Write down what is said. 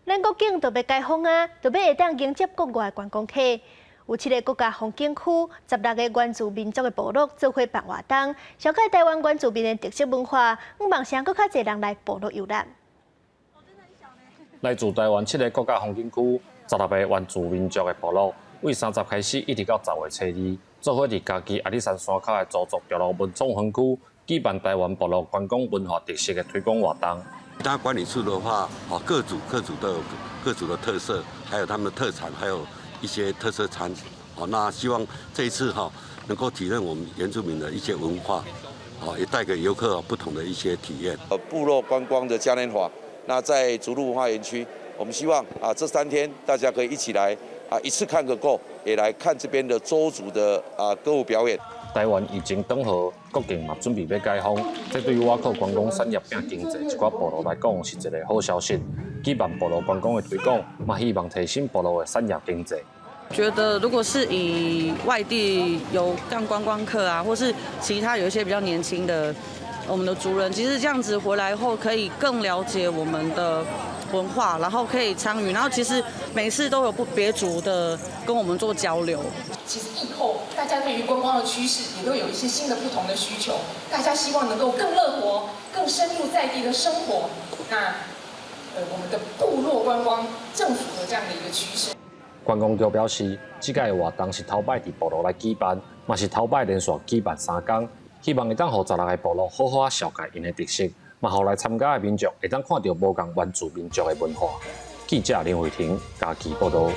咱國境就欲解封啊，就欲會當迎接國外觀光客。有七個國家風景區，16個原住民族的部落做伙辦活動，紹介台灣原住民的特色文化，向望吸引閣較濟人來部落遊覽。來自台灣七個國家風景區，16個原住民族的部落，對30開始一直到10月初2，做伙佇嘉義阿里山山跤的鄒族聚落文創園區舉辦台灣部落觀光文化特色的推廣活動。當管理處的話，哦，各族各族都有各族的特色，還有他們的特產，還有一些特色餐。哦，那希望這一次哈能夠體驗我們原住民的一些文化，哦，也帶給遊客不同的一些體驗。部落觀光的嘉年華，那在逐鹿文化園區，我們希望啊這3天大家可以一起來啊一次看個夠，也來看這邊的鄒族的啊歌舞表演。台灣疫情轉好，國境嘛準備欲解封，這對於倚靠觀光產業拼經濟一寡部落來講是一个好消息。舉辦部落觀光的推廣，嘛希望提升部落的產業經濟。覺得如果是以外地有像觀光客啊，或是其他有一些比較年輕的我們的族人，其實這樣子回來後可以更了解我們的文化，然後可以參與，然後其實每次都有不別族的跟我們做交流。其實疫後大家對於觀光的趨勢也都有一些新的不同的需求，大家希望能夠更樂活、更深入在地的生活。那我們的部落觀光正符合這樣的一個趨勢。觀光局表示，這屆活動是頭擺佇部落來舉辦，嘛是頭擺連續舉辦三工，希望會當予16个部落好好仔紹介𪜶的特色，嘛予來參加的民眾會當看著無仝原住民族的文化。記者林慧婷嘉義報導。